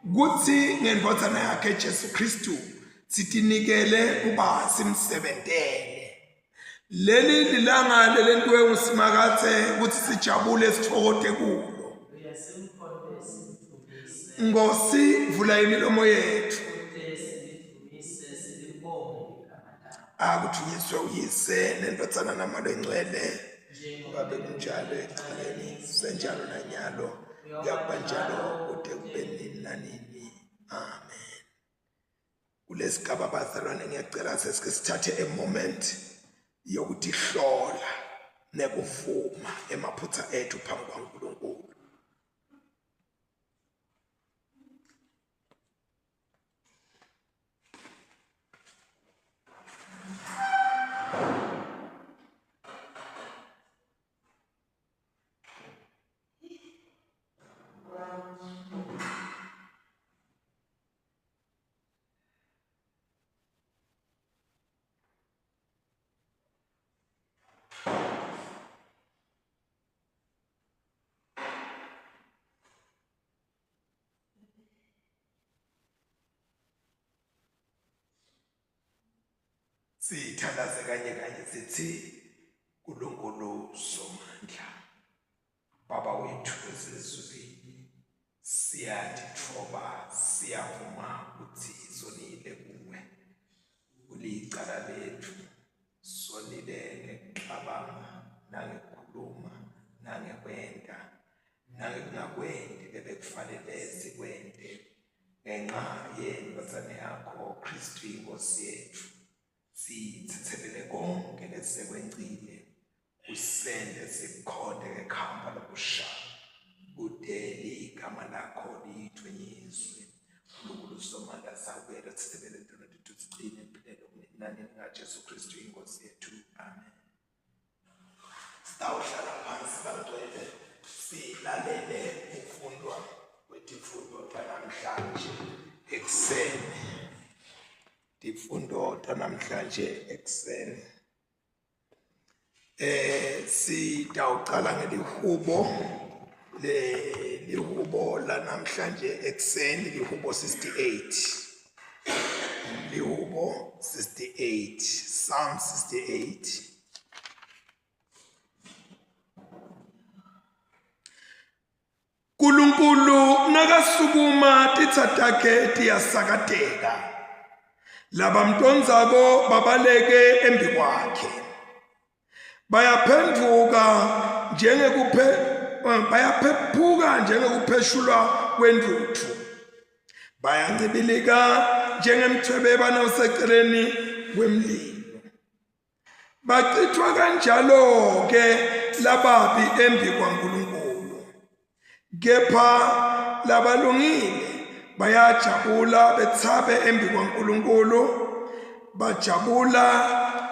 Kutsi ngendvodzana yakhe Jesu Kristu sitinikele kuba simsebentele. Leli lilanga lelentiwe nguSimakadze kutsi sijabule sitfokote kulo. Nkosi vula imilomo yetfu. Akudvunyiswe uyise nendvodzana namoya longcwele. Babe kunjalo ekucaleni senjalo nanyalo kuyakuba njalo kude kube nini nanini. Amen. Kulesigaba bazalwane ngiyacela sesike sithathe a moment yokutihlola nekuvuma emaphutha ethu phambi kwaNkulunkulu. Sithandaze kanye kanye sithi uNkulunkulu Somandla Baba wethu osezulwini siyatitfoba siyavuma ukuthi sonile kuwe kulicala lethu sonile ngekucabanga nangekukhuluma nangekwenta nangekungakwenti lebekufanele sikwente ngenxa yendvodzana yakho Kristu inkosi yethu sithethelele konke lesekwencile usende sikhonde ngekhamba lokusha kude ligama lakho lithwenyiswe uNkulunkulu somandla sawubuyela sithethelele tono tethu sigcine empilweni okunenani ngaJesu Kristu inkosi yethu amen Sitawuhlala phansi bangcwele silalele ukufundwa kwetifundo tanamhlanje ekuseni. Tifundo tanamhlanje ekuseni. Eh sitawucala ngelihubo lelihubo lanamhlanje ekuseni lihubo 68. Lihubo 68, Psalm 68. Nkulunkulu nakasukuma titsa takhe tiyasakateka. Labamtondzako babaleke embikwakhe. Bayaphendvuka njengekuphe bayaphephuka njengekupheshulwa kwentfutfu. Bayancibilika njengemthwebeba nawuseceleni kwemlilo. Bachithwa kanjalo-ke lababi embi kwaNkulunkulu. Kepha labalungile bayajabula bethabe embi kwaNkulunkulu, bajabula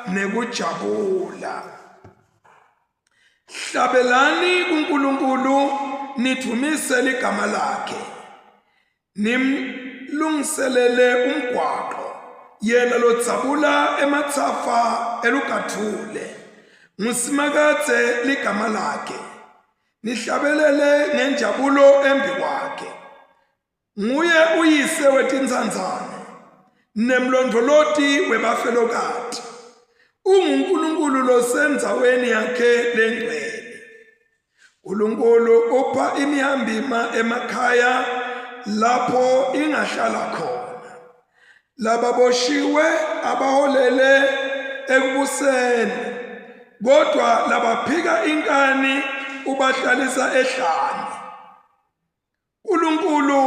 nekujabula. Hlabelani kuNkulunkulu nidvumise ligama lakhe. Nimlungiselele umgwaqo yena lodzabula ematsafa elugadvule. NguSimakadze ligama lakhe. Nihlabelele ngenjabulo embi kwakhe. Nguye uyise wetintsandzane nemlondvoloti webafelokati. UnguNkulunkulu losendzaweni yakhe lengcwele. uNkulunkulu upha imihambima emakhaya lapho ingahlala khona. Lababoshiwe abaholele ekubuseni, kodwa labaphika inkani ubahlalisa ehlane. Nkulunkulu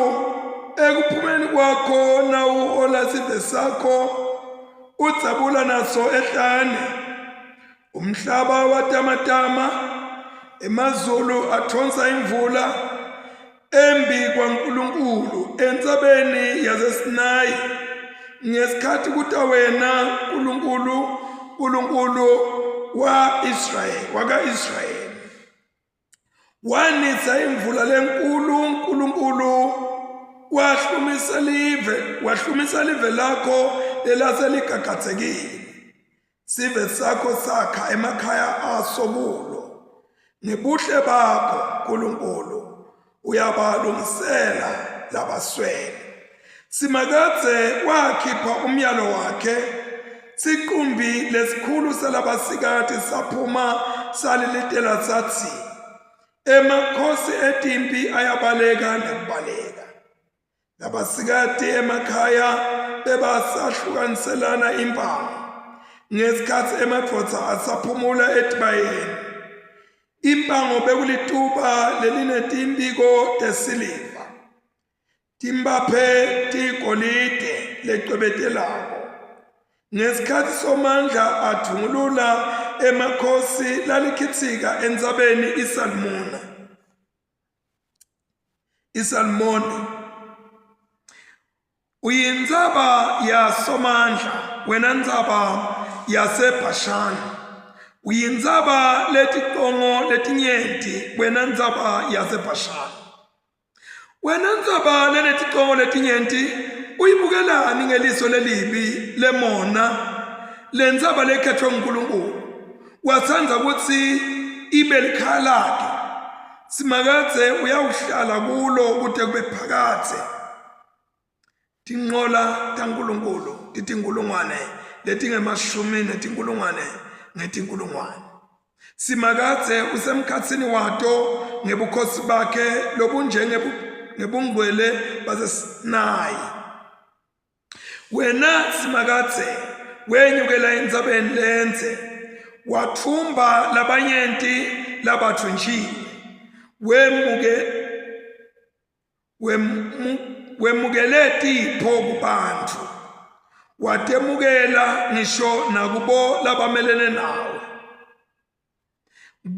ekuphumeni kwakho nawuhola sive sakho udzabula naso ehlane umhlaba watamatama emazulu athonsa imvula embi kwaNkulunkulu entsabeni yaseSinayi ngesikhathi kuta wena Nkulunkulu Nkulunkulu wa-Israyeli waka-Israyeli Wanitsa imvula lenkulu uNkulunkulu wahlumisa live wahlumisa live lakho lelase ligagadzekile sive sakho sakha emakhaya aso kulo ngebuhle bakho uNkulunkulu uyabalungisela labaswele. Simakadze wakhipha umyalo wakhe, siqumbi lesikhulu salabasikati saphuma salilitela satsi, Emakhosi etimpi ayabaleka nekubaleka. Labasikati emakhaya bebasahlukaniselana impango ngesikhatsi emadvodza asaphumula etibayeni. Impango bekulituba lelinetimphiko tesiliva, timbaphe tigolide lecwebetelako. Ngesikhatsi Somandla advungulula emakhosi lalikhitsika entsabeni iSalmona. iSalmoni uyintsaba yaSomandla wena ntsaba yaseBhashani uyintsaba leticongo letinyenti wena ntsaba yaseBhashani wena ntsaba leneticongo letinyenti uyibukelani ngeliso lelibi lemona lentsaba lekhethwe nguNkulunkulu watsandza kutsi ibe likhaya lakhe Simakadze uyawuhlala kulo kute kube phakadze. Tinqola taNkulunkulu titinkulungwane letingemashumi netinkulungwane ngetinkulungwane. Simakadze usemkhatsini wato ngebukhosi bakhe lobunjengebungcwele baseSinayi. Wena Simakadze wenyukela entsabeni lendze watfumba labanyenti labatfunjiwe wemuke wemukele tipho kubantfu watemukela ngisho nakubo labamelene nawe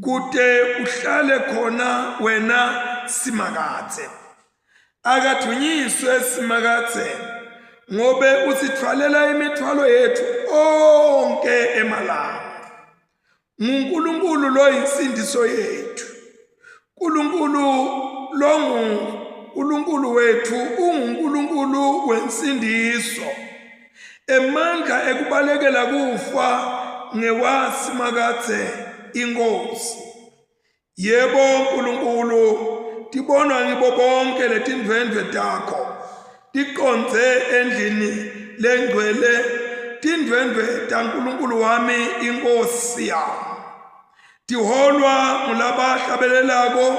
kute uhlale khona wena Simakadze. Akadvunyiswe Simakadze ngobe usithwalela imithwalo yethu onke emalanga. NguNkulunkulu loyinsindiso yethu. Nkulunkulu longuNkulunkulu wethu unguNkulunkulu wensindiso. Emandla ekubalekela kufa ngewaSimakadze iNkhosi. Yebo Nkulunkulu, tibonwa ngibo bonke letindvwendvwe takho. Tiqondze endlini lengcwele tindvwendvwe taNkulunkulu wami iNkhosi yami. Tiholwa ngulabahlabelelako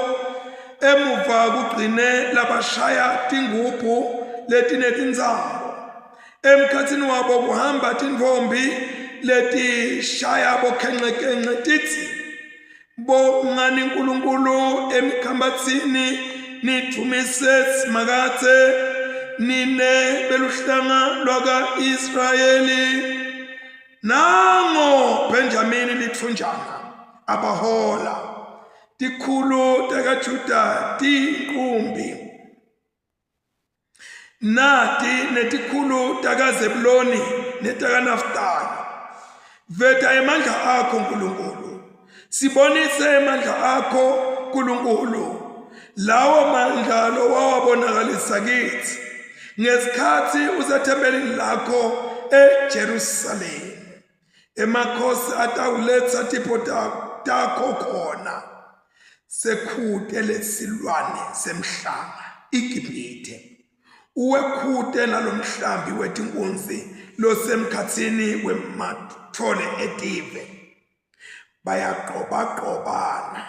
emuva kugcine labashaya tingubhu letinetintsambo. Emkhatsini wabo kuhamba tintfombi letishaya bokhencekhence titsi, Bongani Nkulunkulu emikhambatsini nidvumise Simakadze nine beluhlanga lwaka-Israyeli. Nango Benjamini litfunjana abahola tikhulu takaJuda tiyinqumbi nati netikhulu takaZebuloni netakaNaftali. Veta emandla akho Nkulunkulu, sibonise emandla akho Nkulunkulu, lawo mandla lowawabonakalisa kithi ngesikhatsi usethempelini lakho eJerusalema. Emakhosi atawuletsa tipho takho khona. Sekhute lesilwane semhlanga iGibhithe. Uwekhute nalomhlambi wetinkunzi losemkhatsini wematfole etive. Bayaqobaqobana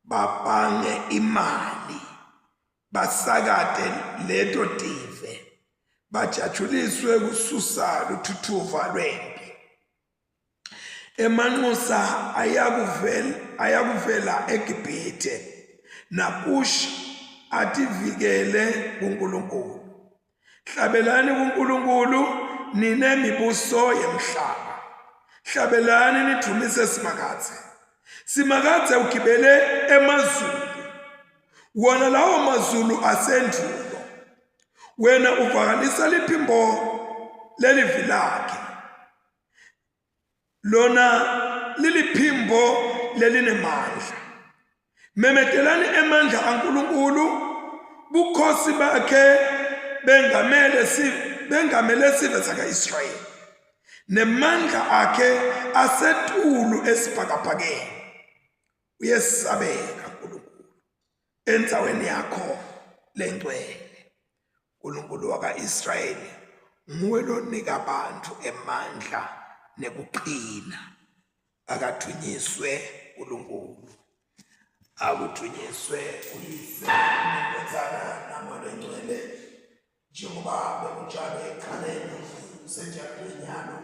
babange imali basakate leto tive bajatshuliswe kususa luthuthuva lwempi. Emanxusa ayakuvela ayakuvela eGibhithe naKush ativikele kuNkulunkulu. Hlabelani kuNkulunkulu nine mibuso yemhlaba. Hlabelani nidvumise Simakadze. Simakadze ugibele emazulu. Wona lawo mazulu asendulo. Wena uvakalisa liphimbo lelivi lakhe. Lona liliphimbo lelinemandla. Memetelani emandla aNkulunkulu, bukhosi bakhe bengamele bengamele sive saka-Israyeli. Nemandla akhe asetulu esibhakabhakeni. Uyesabeka Nkulunkulu endzaweni yakho lengcwele. Nkulunkulu waka-Israyeli, nguwe lonika bantfu emandla nekuqina. Akadvunyiswe uNkulunkulu. Akudvunyiswe uYise neNdvodzana naMoya Longcwele njengoba bekunjalo ekuqaleni kusenjalo nyalo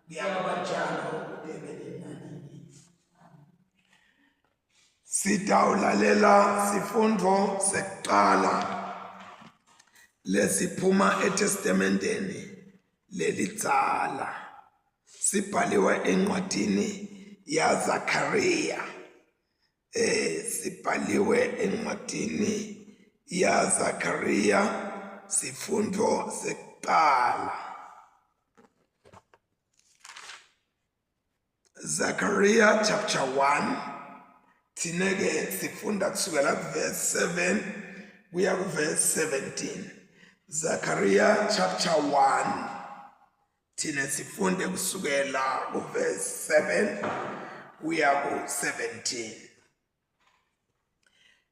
kuyakuba njalo kude kube nini nanini. Sitawulalela sifundvo sekuqala lesiphuma eTestamenteni lelidzala. Sibhaliwe encwadini yaZakhariya. Eh sibhaliwe encwadini yaZakhariya sifundvo sekuqala. Zechariah chapter 1 thina ke sifunda kusukela kuverse 7 kuya kuverse 17 Zechariah chapter 1 thina sifunde kusukela kuverse 7 kuya ku-17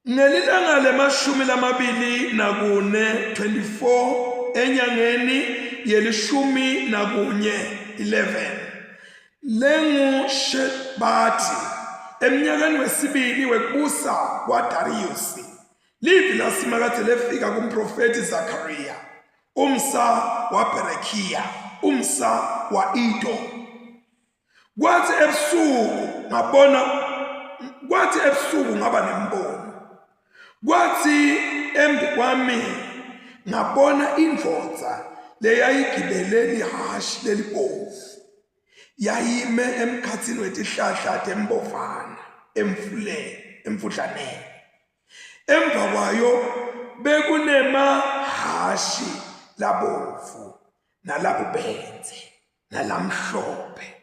Ngelilanga lemashumi lamabili nakune 24 enyangeni yelishumi nakunye 11 lenguShebati emnyakeni wesibili wekubusa kwaDariyusi livi laSimakadze lefika kumprofethi Zakariya umsa waBherekhiya umsa wa-Ido. Kwathi ebusuku ngabona kwathi ebusuku ngaba nembono. Kwathi embi kwami ngabona indvodza leyayigibele lihhashi lelibovu. Yayime emkhatsini wetihlahla tembovana emfuleni emfudlaneni. Emva kwayo bekunemahhashi labovu nalabubenze. Nalamhlophe.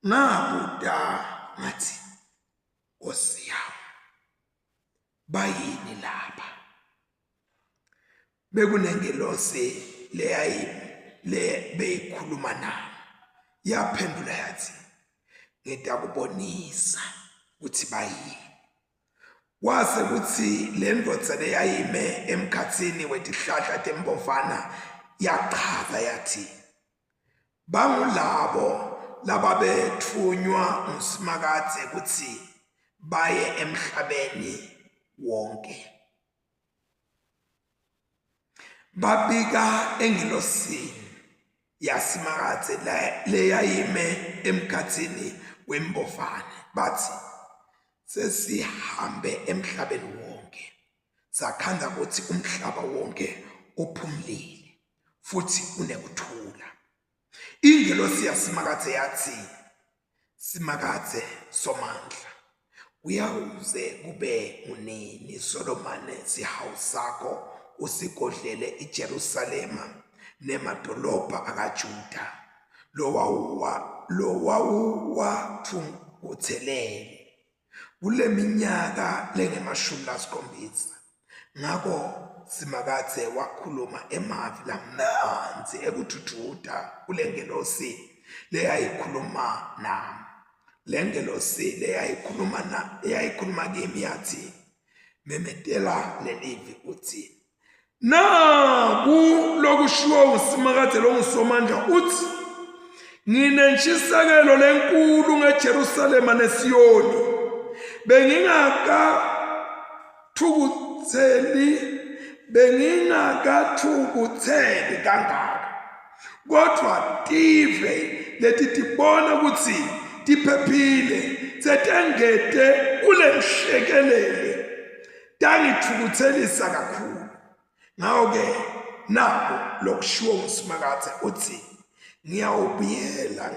Ngabuta ngathi, Nkosi yami, bayini laba? Bekunengelosi leyayi le beyikhuluma nami. Yaphendula yathi, Ngitakubonisa ukuthi bayini. Kwase kutsi le ndvodza leyayime emkhatsini wetihlahla tembovana yachaza yathi, Bangulabo lababetfunywa nguSimakadze kutsi baye emhlabeni wonke. Babika engilosini yaSimakadze leyayime emkhatsini wembovane batsi, Sesihambe emhlabeni wonke, sakhandza kutsi umhlaba wonke uphumlile futhi unekuthula. Ingelosi yaSimakadze yatsi, Simakadze Somandla, kuyawuze kube ngunini solomane sihawu sakho usigodlele iJerusalema nemadolobha akaJuda lowawuwatfukutselele Kuleminyaka lengemashumi lasikhombisa, ngako Simakadze wakhuluma emavi lamnandzi ekudvudvuta kulengelosi leyayikhuluma nami. Le ngelosi leyayikhuluma na leyayikhuluma kimi yathi, memetela lelivi uthi, Naku lokushiwo nguSimakadze longuSomandla uthi, Nginenshisekelo lenkulu ngeJerusalema neSiyoni. Bengingakathukutheli, bengingakathukutheli kangaka. Kodvwa tive letitibona kutsi tiphephile setengete kulenhlekelele tangitfukutselisa kakhulu. Ngako-ke naku lokushiwo nguSimakadze utsi, Ngiyawubuyela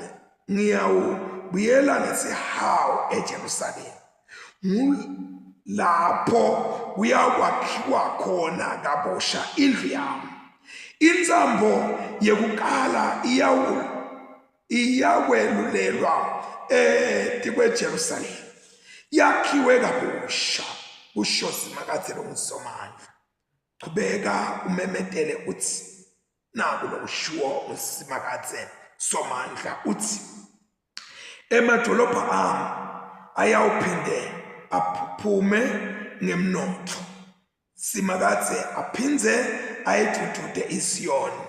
ngiyawubuyela ngesihawu eJerusalema. Ngulapho kuyawukwakhiwa khona kabusha indlu yami. Intsambo yekukala iyawu iyakwelulelwa etikweJerusalema yakhiwe kabusha kusho Simakadze longuSomandla. Chubeka umemetele utsi naku lokushiwo nguSimakadze Somandla utsi emadolobha ami ayawuphinde aphuphume ngemnotfo Simakadze aphindze ayidvudvute iSiyoni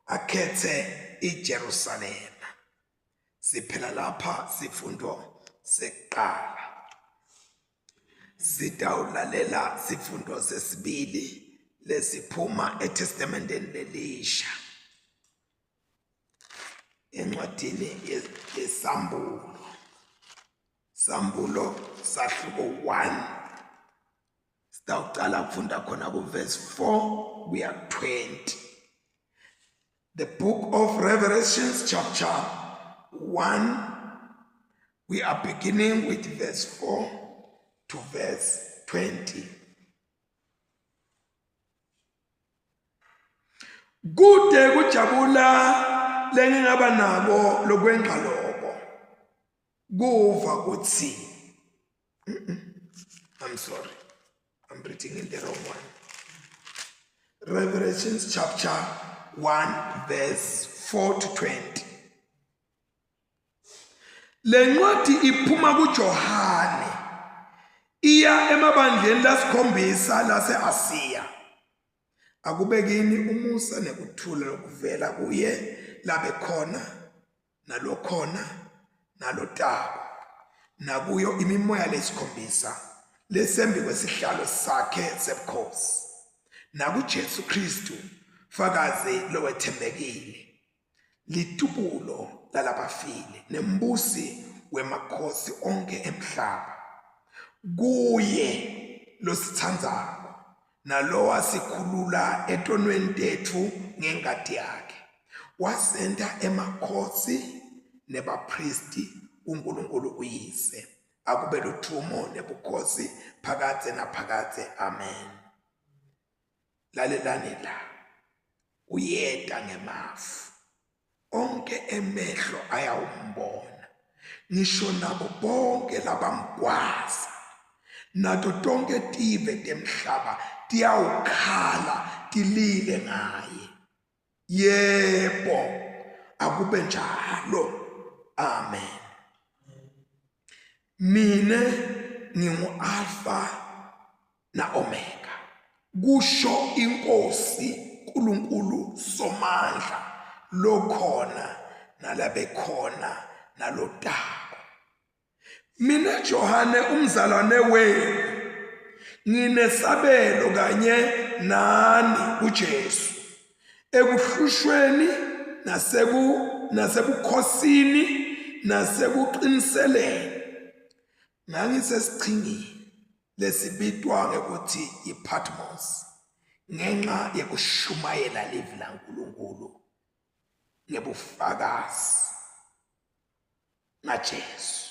akhethe iJerusalema. Siphela lapha sifundo sekuqala. Sitawulalela sifundo sesibili lesiphuma eTestamenteni lelisha. Encwadini yeSambulo. Sambulo sahluko 1 Sitawucala kufunda khona kuverse 4 kuya 20. The book of Revelations chapter 1 we are beginning with verse 4 to verse 20. Kude kujabula lengingaba nako lokwenqa loko kuva kutsi I'm sorry. I'm reading in the wrong one. Revelations chapter 1 verse 4 to 20. Le ncwadi iphuma kuJohane iya emabandleni lasikhombisa lase-Asiya. Akube kini umusa nekuthula lokuvela kuye labe khona nalokhona nalotako nakuyo imimoya lesikhombisa lesembi kwesihlalo sakhe sebukhosi nakuJesu Kristu fakazi lowethembekile litubulo lalabafile nembusi wemakhosi onke emhlaba kuye losithandzako nalowasikhulula etonweni tetfu ngengati yakhe wasenta emakhosi nebaphristi kuNkulunkulu uyise akube luthumo nebukhosi phakadze naphakadze amen lalelani la uyeta ngemafu onke emehlo ayawumbona ngisho nabo bonke labamgwaza nato tonke tive temhlaba tiyawukhala tilile ngaye yebo akube njalo amen mina ngingu-alfa na-omega kusho inkosi uNkulunkulu somandla lokhona nalabekhona nalotako Mina Johane umzalwane wenu nginesabelo kanye nani kuJesu ekuhlushweni naseku nasebukhosini nasekuqiniseleni ngangisesiqhingini lesibitwa ngekuthi yiPatmos ngenxa yekushumayela livi laNkulunkulu ngebufakazi ngaJesu.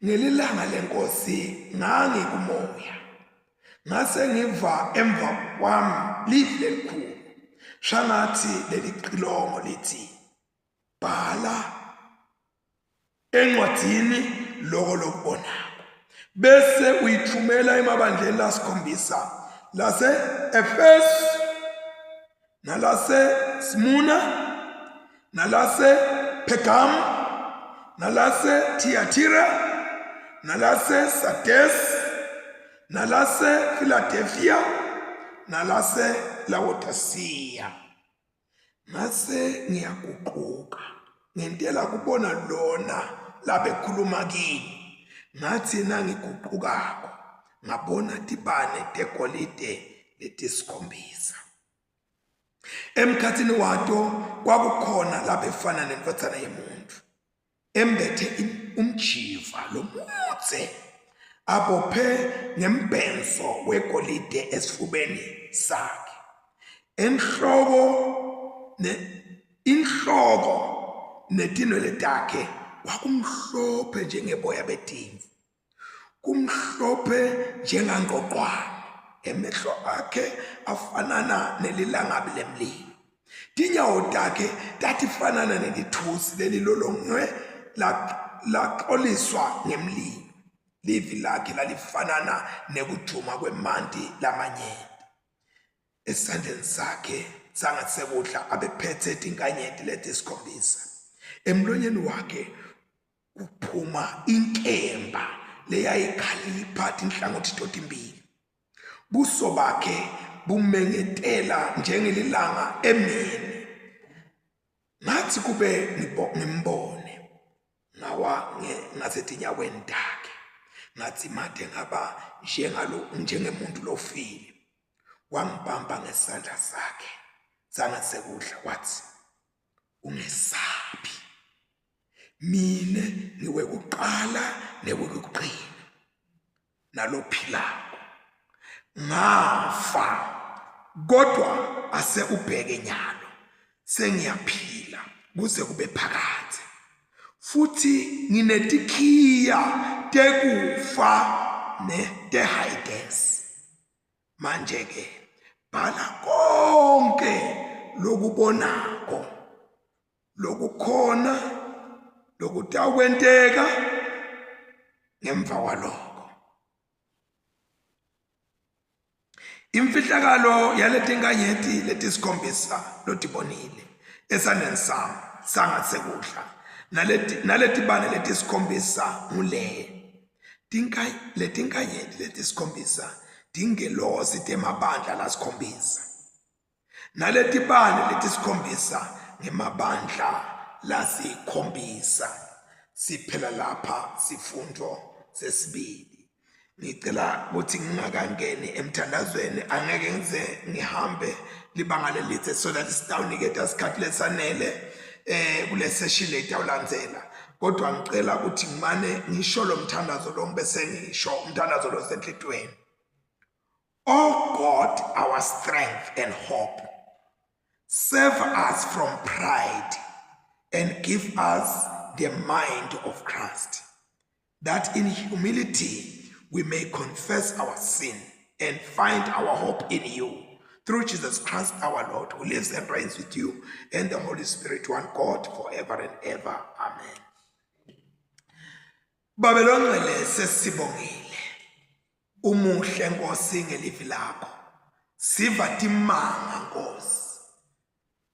Ngelilanga lenkosi ngangikumoya ngase ngiva emva kwami livi lelikhulu shangathi lelicilongo lithi bhala encwadini loko lokubonako bese uyithumela emabandleni lasikhombisa lase Efesu nalase Smuna nalase Pergam nalase Thyatira nalase Sardes nalase Philadelphia nalase Laodicea ngase ngiyaguquka ngentela kubona lona labekhuluma kimi ngathi nangiguqukako ngabona tibane tegolide letisikhombisa Emkhatsini wato kwakukhona labefana nendvodzana yemuntfu, embethe umjiva lomudze, abophe ngembhenso wegolide esifubeni sakhe. Enhloko ne inhloko netinwele takhe kwakumhlophe njengeboya betimvu. Kumhlophe njengangqoqwane, emehlo akhe afanana nelilangabi lemlilo. Tinyawo takhe tatifanana nelithusi lelilolongwe laxoliswa ngemlilo. Livi lakhe lalifanana nekujuma kwemanti lamanyenti. Esandleni sakhe sangasekudla abephethe tinkanyeti letisikhombisa. Emlonyeni wakhe kuphuma inkemba leyayikhalipha tinhlangothi totimbili. Buso bakhe bumengetela njengelilanga emini. Ngathi kube ngimbone ngawa ngasetinyaweni takhe, ngathi made ngaba njengalo njengemuntu lofile. Wangibamba ngesandla sakhe sangasekudla wathi, ungesabi, mine ngiwekuqala newekugcina nalophilako. Ngafa, kodwa ase ubheke nyalo sengiyaphila kuze kube phakadze, futhi nginetikhiya tekufa neteHayidesi. Manje ke bhala konke lokubonako lokukhona lokutawukwenteka ngemva kwaloko. Imfihlakalo yaletinkanyeti letisikhombisa lotibonile esandleni sami sangasekudla naletibane letisikhombisa ngule letinkanyeti letisikhombisa tingelosi temabandla lasikhombisa Naletibane letisikhombisa ngemabandla lasikhombisa. Siphela lapha sifundo sesibili. Ngicela ukuthi ngingakangeni emthandazweni, angeke ngize ngihambe libanga lelidze so that sitawuniketa isikhathi lesanele eh kule session letawulandzela. Kodwa ngicela ukuthi ngimane ngisho lo mthandazo lo ngibe sengisho umthandazo lo senhlitweni. O God, our strength and hope, save us from pride and give us the mind of Christ, that in humility we may confess our sin and find our hope in you. Through Jesus Christ our Lord, who lives and reigns with you and the Holy Spirit, one God, forever and ever. Amen. Babe longcwele sesibongile. Umuhle Nkosi ngelivi lakho. Siva timanga Nkosi.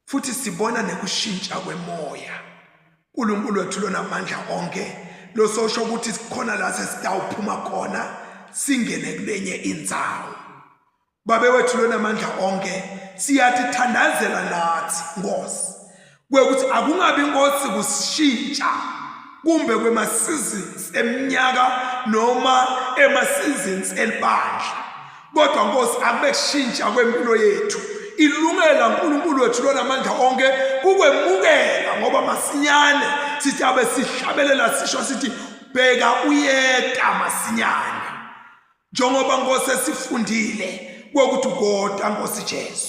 Futhi sibona nekushintsha kwemoya. uNkulunkulu wethu lonamandla onke lososho ukuthi sikhona la sesitawuphuma khona singene kulenye indzawo. Babe wethu lonamandla onke siyatithandazela nathi Nkosi kwekuthi akungabi Nkosi kusishintsha kumbe kwema seasons eminyaka noma ema seasons elibandla kodwa Nkosi akube kushintsha kwempilo yethu ilungela uNkulunkulu wethu lonamandla onke kukwemukela ngoba masinyane sithi abe sihlabelela sisho sithi bheka uyeta masinyane. Njengoba Nkosi esifundile kokuthi kodwa Nkosi Jesu.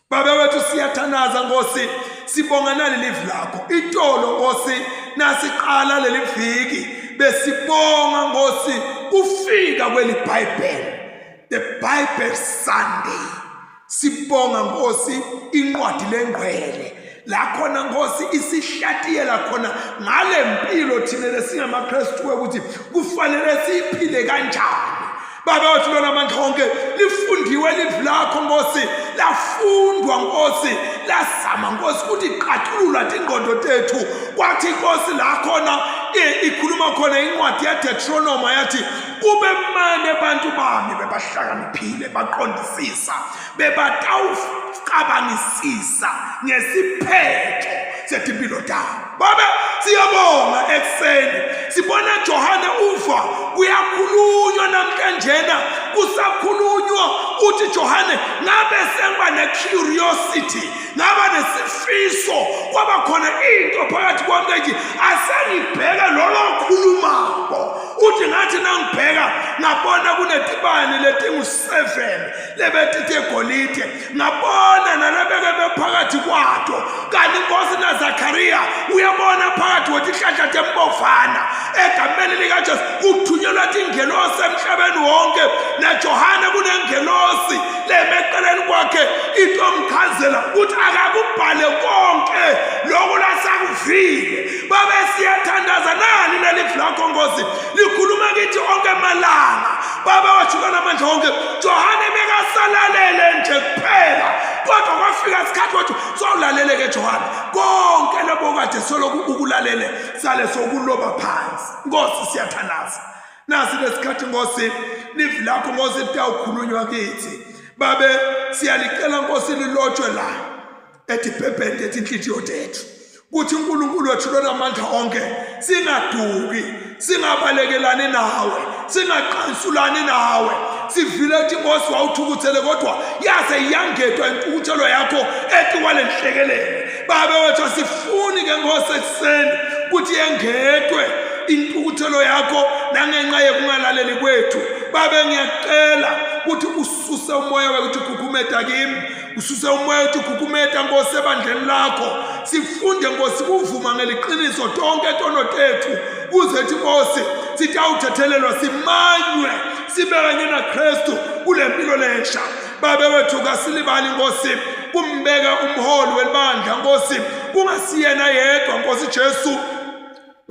Baba wethu siyathandaza Nkosi, sibonga naleli livi lakho. Itolo Nkosi nasiqala leli viki besibonga Nkosi kufika kweli Bible. The Bible Sunday. Sibonga Nkosi incwadi lengcwele la khona Nkosi isihlatiyela khona ngale mpilo thina lesingamaKristu ukuthi kufanele siyiphile kanjani. Baba wethu lona amandla onke lifundiwe livi lakho Nkosi, lafundwa Nkosi, lazama Nkosi ukuthi qatulula tingqondo tethu. Kwathi Nkosi la khona ikhuluma khona incwadi yeDeuteronomy yathi kube mane abantu bami bebahlakaniphile baqondisisa bebatawucabangisisa ngesiphetho setimpilo tabo. Babe siyabonga ekuseni sibona Johane uva kuyakhulunywa namhlanjena kusakhulunywa uthi Johane ngabe sengiba ne-curiosity ngaba nesifiso kwaba khona into phakathi kwami ethi asengibheke lolo khulumako uthi ngathi nangibheka ngabona kunetibane letingu-7 lebetithe egolide ngabona nalabeke bephakathi kwato kanti inkosi naZakhariya uyabona phakathi kwetihlahla tembovana egameni likaJesu kuthunyelwa tingelosi emhlabeni wonke naJohane kunengelosi lemeqeleni kwakhe into omchazela ukuthi akakubhale konke lokhu lasakuvile. Babe siyathandaza nani leli lakho Nkosi likhuluma kithi onke amalanga. Baba wajukana amandla onke. Johane bekasalalele nje kuphela kodwa kwafika isikhathi wathi sowulalele ke Johane konke lobo kade soloku ukulalele sale sokuloba phansi. Nkosi siyathandaza nasi lesikhathi Nkosi livi lakho Nkosi litawukhulunywa kithi. Babe siyalicela Nkosi lilotshwe la etiphepheni tetinhlitiyo tethu kuthi uNkulunkulu wethu lonamandla onke singaduki singabalekelani nawe singaqansulani nawe sivile ukuthi inkosi wawuthukuthele kodwa yaze yangetwa intukuthelo yakho ethi kwale nhlekelele babe wethu asifuni ke nkosi ekuseni ukuthi yengetwe intukuthelo yakho nangenxa yekungalaleli kwethu babe ngiyacela ukuthi ususe umoya wekuthi khukhumeta kimi ususe umoya uthi khukhumeta nkosi ebandleni lakho sifunde nkosi kuvuma ngeliqiniso tonke tono tethu kuze thi nkosi sitawuthethelelwa simanywe sibe kanye naKristu kule mpilo lensha babe wethu kasilibali nkosi kumbeka umholi welibandla nkosi kungasiyena yedwa nkosi Jesu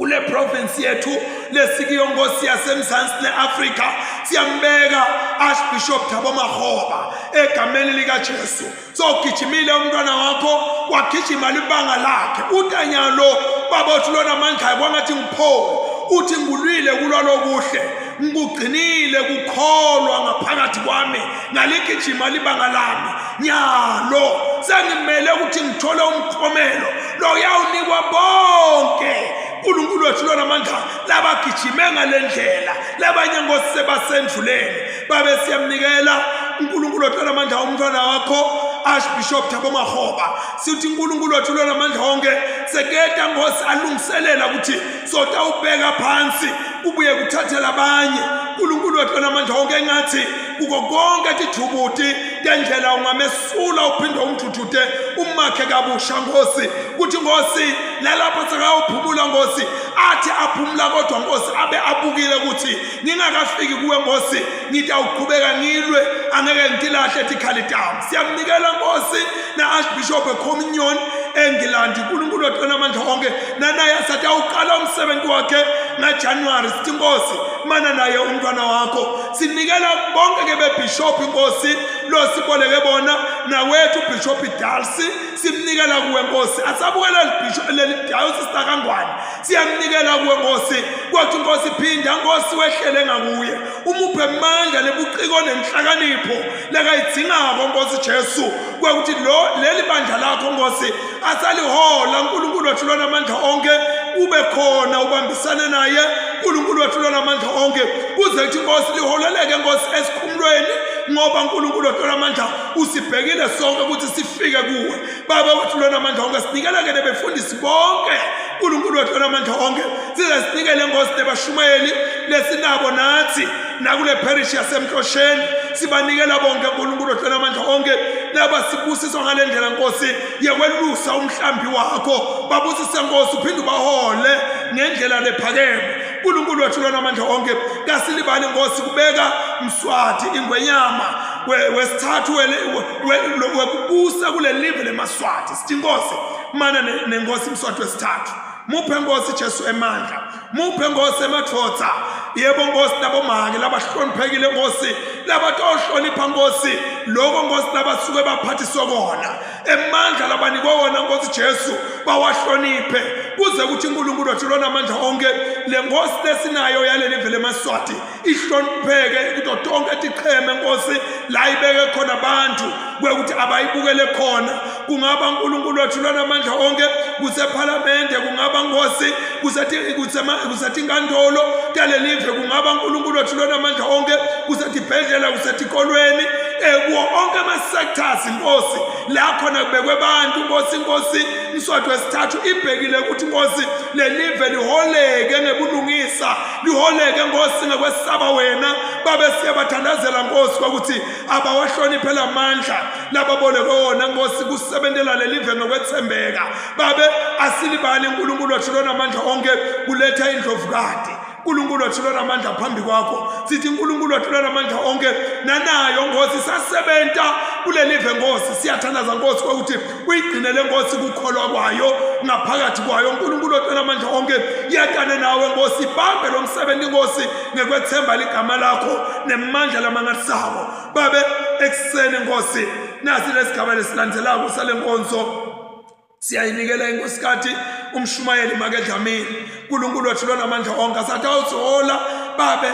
kule province yethu lesikiyo nkosi yasemzansi ne-afrika siyambeka Archbishop Thabo Makgoba egameni likaJesu so gijimile umntwana wakho wagijima libanga lakhe utanyalo baba uthi lona amandla kwangathi ngipholi uthi ngulwile kulwa lokuhle ngikugcinile kukholwa ngaphakathi kwami ngaligijima libanga lami nyalo sengimele ukuthi ngithole umklomelo loyawunikwa bonke uNkulunkulu wethu lona amandla labagijime ngale ndlela labanye nkosi sebasendluleni babe siyamnikela uNkulunkulu wethu lona amandla umntwana wakho Archbishop Thabo Makgoba sithi uNkulunkulu wethu lona amandla onke seketa nkosi alungiselela ukuthi sotawubeka phansi kubuye kuthathela abanye uNkulunkulu wethu lona amandla onke engathi kuko konke tithubuti tendlela ungamesula uphinde umthuthute umakhe kabusha nkosi kuthi nkosi nalapho sekayophumula nkosi athi aphumula kodwa nkosi abe abukile ukuthi ngingakafiki kuwe nkosi ngitawuqhubeka ngilwe angeke ngitilahle tikhali tami siyamnikela nkosi na-archbishop ecommunion engilandi unkulunkulu wethu onamandla onke nanaye asathi awuqala umsebenzi wakhe ngajanuwari sithi nkosi mana naye umntwana wakho sinikela bonke ke bebhishophi nkosi lo siboleke bona nawethu ubhishophi Darcy simnikela kuwe nkosi asabukela leli diocese lakangwane siyamnikela kuwe nkosi kwathi nkosi phinda nkosi wehlele ngakuye umuphe amandla lebuciko nenhlakanipho lekayidingako nkosi Jesu kwekuthi lo leli bandla lakho nkosi asalihola uNkulunkulu wethu lona amandla onke ube khona ubambisane naye uNkulunkulu wethu lona amandla onke kuze kuthi inkosi liholeleke nkosi esikhumulweni ngoba uNkulunkulu wethu lona amandla usibhekile sonke ukuthi sifike kuwe baba wethu lona amandla onke sinikeleke nebefundisi bonke uNkulunkulu wethu lona amandla onke size sinikele nkosi nebashumayeli lesinabo nathi nakule parish yasemhlosheni sibanikela bonke uNkulunkulu wethu lona amandla onke laba sibusiswa ngale ndlela nkosi yekwelusa umhlambi wakho babusise nkosi uphinde ubahole ngendlela lephakeme uNkulunkulu wethu lona amandla onke kasilibali nkosi kubeka mswati ingwenyama wesithathu wekubusa kule live lemaswati sithi nkosi mana nenkosi mswati wesithathu muphe nkosi Jesu emandla muphe nkosi emadvodza yebo nkosi nabomake labahloniphekile nkosi labatohlonipha nkosi lokho nkosi labasuke baphathiswe kona emandla labanikwe wona nkosi Jesu bawahloniphe kuze kuthi uNkulunkulu wethu lona amandla onke le nkosi lesinayo yaleli vele emaswati ihlonipheke kuto tonke ticheme nkosi la ibeke khona abantu kwekuthi abayibukele khona kungaba uNkulunkulu wethu lona amandla onke kusephalamende kungaba nkosi kusetinkantolo talelive kungaba uNkulunkulu wethu lona amandla onke kusetibhedlela kusetikolweni eh kuwo onke ama-sectors nkosi la khona kubekwe abantu nkosi nkosi mswati wesithathu ibhekile ukuthi nkosi lelive liholeke ngebulungisa liholeke nkosi ngekwesaba wena babe siyabathandazela nkosi kwakuthi abawahloniphe lamandla lababolekwe wona nkosi kusebentela lelive ngokwethembeka babe asilibali uNkulunkulu wethu lona amandla onke kuletha indlovukade uNkulunkulu wethu lona amandla phambi kwakho sithi uNkulunkulu wethu lona amandla onke nanayo nkosi sasebenta kulelive nkosi siyathandaza nkosi ukuthi uyigcinele nkosi kukholwa kwayo ngaphakathi kwayo uNkulunkulu wethu lona amandla onke yatane nawe nkosi bambe lo msebenzi nkosi ngekwethemba ligama lakho nemandla lamangalisako babe ekuseni nkosi nasi lesigaba lesilandzelako sale nkonzo siyayinikela inkosikati umshumayeli make Dlamini uNkulunkulu wethu lona amandla onke asathi awuzihola babe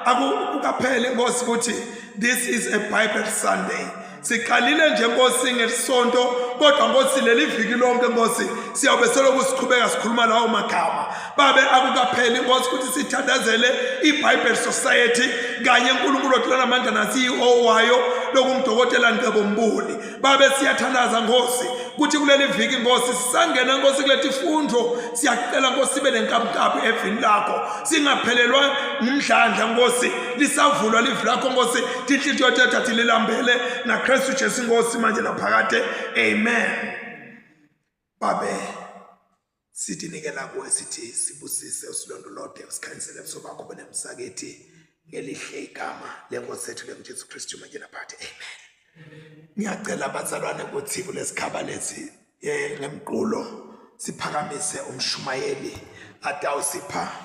akukaphele inkosi ukuthi This is a Bible Sunday. Siqalile nje Nkosi ngesonto, kodwa Nkosi leli viki lonke Nkosi siyawube selokhu siqhubeka sikhuluma lawo magama. Babe, akukapheli Nkosi ukuthi sithandazele iBible Society kanye uNkulunkulu wethu lonamandla na CEO wayo lokungudokotela Ngcebo Mbuli. Babe, siyathandaza Nkosi ukuthi kuleli viki Nkosi sisangena Nkosi kuletifundo, siyacela Nkosi sibe nenkabukabu evini lakho, singaphelelwa ngumdlandla Nkosi, lisavulwa livi lakho Nkosi, tinhliziyo tethu athililambele ngaKristu Jesu Nkosi manje naphakade. Amen. Babe, sithi nikela kuwe, sithi sibusise, usilondolote, usikhanyisele buso bakho benemsakethi ngelihle igama lenkosi yethu lenguJesu Kristu manje naphakade. Amen. Ngiyacela abazalwane ukuthi kulesikhaba lesi ngemqulo siphakamise umshumayeli atawusipha.